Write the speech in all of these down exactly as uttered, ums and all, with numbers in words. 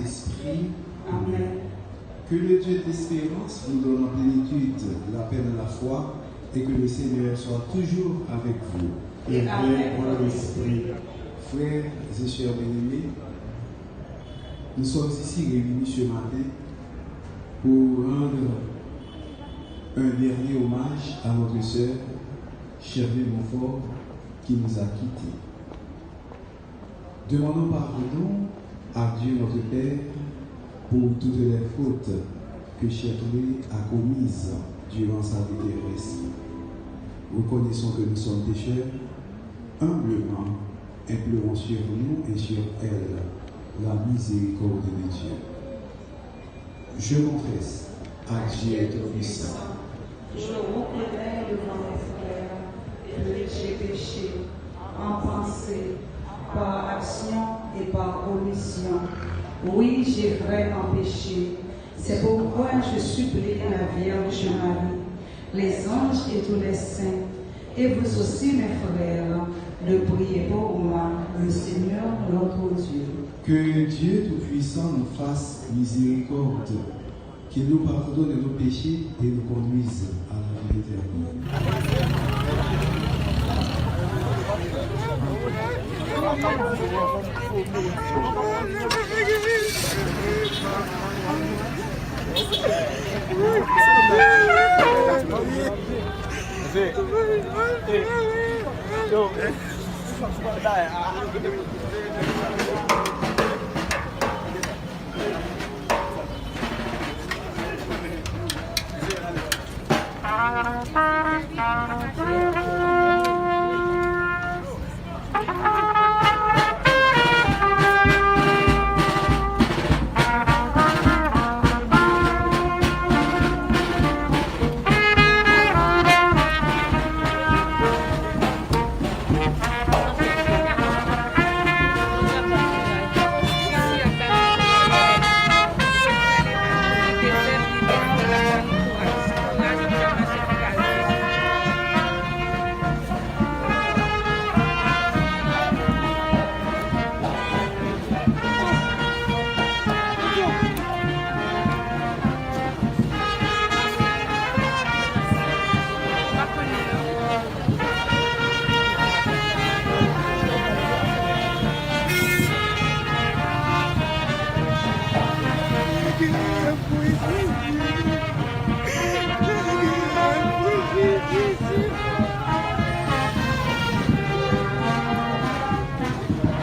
Esprit. Amen. Que le Dieu d'espérance vous donne en plénitude la paix dans la foi et que le Seigneur soit toujours avec vous. Et avec ton esprit. Frères et sœurs bien-aimés, nous sommes ici réunis ce matin pour rendre un dernier hommage à notre sœur Shirley Montfort qui nous a quittés. Demandons pardon à Dieu notre Père pour toutes les fautes que Shirley a commises durant sa vie terrestre. Reconnaissons que nous sommes pécheurs, humblement implorons sur nous et sur elle la miséricorde de Dieu. Je confesse à Dieu Tout-Puissant. Je reconnais devant mes frères que j'ai péché en pensée, par action et par omission. Oui, j'ai vraiment péché. C'est pourquoi je supplie la Vierge Marie, les anges et tous les saints, et vous aussi, mes frères, de prier pour moi le Seigneur notre Dieu. Que Dieu Tout-Puissant nous fasse miséricorde, qu'il nous pardonne nos péchés et nous conduise à la vie éternelle.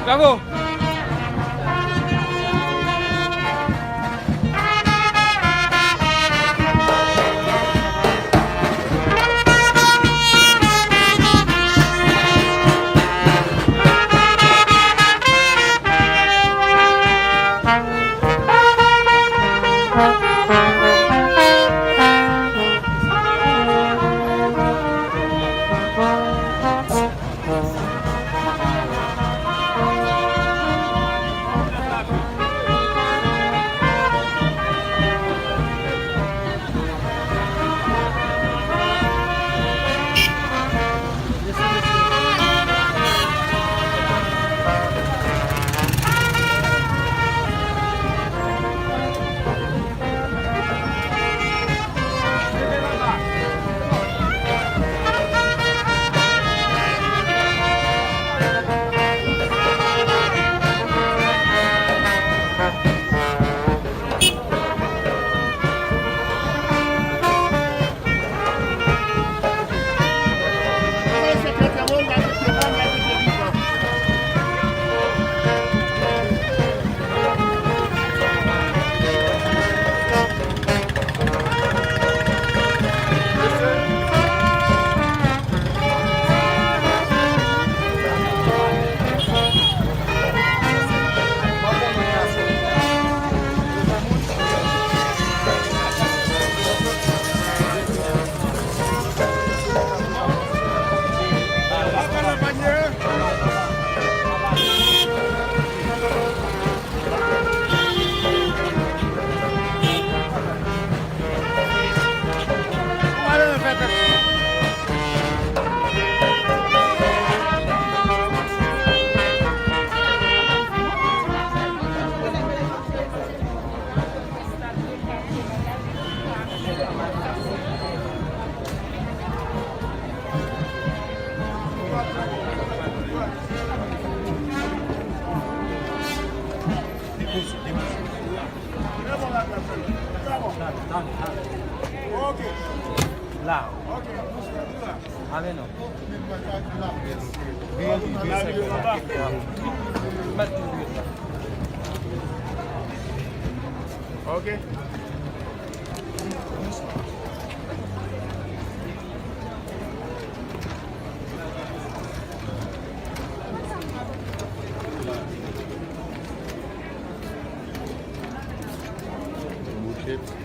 Bravo! La. Ale non. Vire, vire, vire, sèk la. Mèt tou vire la. Ok. Bouche.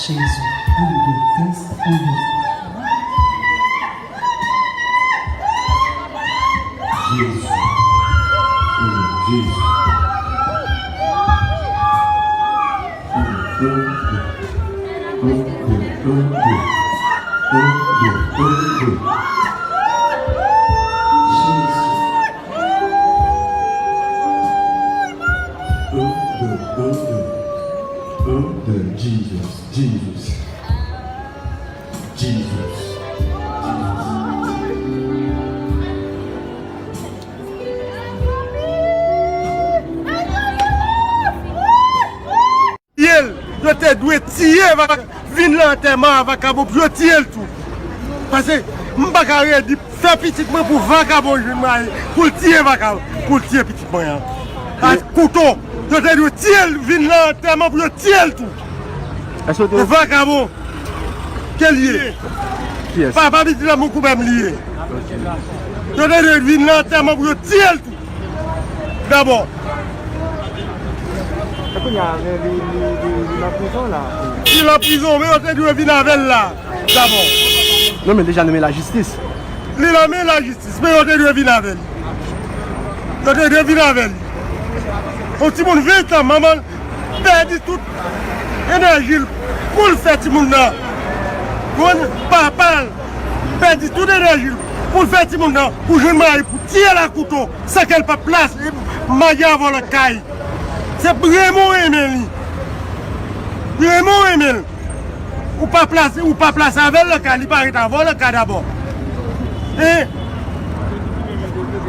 Jezi, ann de tès, ann de Jezi. Jezi. Jezi. Jesus, Jesus, Jesus. Tiye l, yo te dwe tiye vaka-, vin nan antèman a vakabon pou yo tiye l tou. Paske m pa ka redi fè pitit mwen pou vakabon jwenn mwayen pou l tiye vakabon, pou l tiye pitit mwen an. Ak kouto, yo te dwe tiye l, vin nan antèman pou yo tiye l tou. Èske w te... E vakabon ke l ye. Kiyès? Papa pitit la, mon koupab li ye. Ok. Yo te dwe vin nan antèman pou yo tiye l tou. Dabò. E kounye a, li, li, li, li nan prizon la. Li nan prizon, men yo te dwe vin avè l la. Dabò. Non, men deja nan men lajistis. Li nan men lajistis, men yo te dwe vin avè l. Yo te dwe vin avè l. Yon timoun ven tan, manman l pèdi tout enèji l pou l fè timoun nan. Konn papa l pèdi tout enèji l pou l fè timoun nan, pou jwenn mwayen pou tiye l ak kouto, san ke l pa plase, manje avè w nan kay. Se renmen w renmen li. Renmen w renmen l. Ou pa plase, ou pa plase avè l nan kay, li pa ret avè w nan kay dabò. Hein?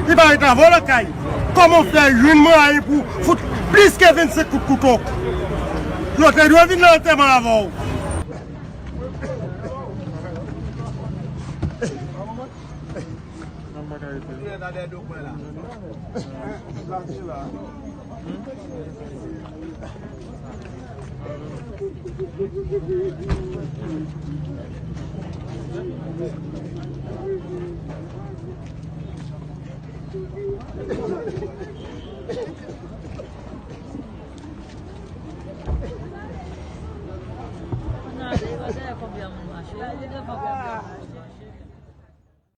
Li pa ret avè w nan kay. Kòman w fè jwenn mwayen pou fout plis ke vennsenk kout kouto? Yo te dwe vin nan antèman avè w.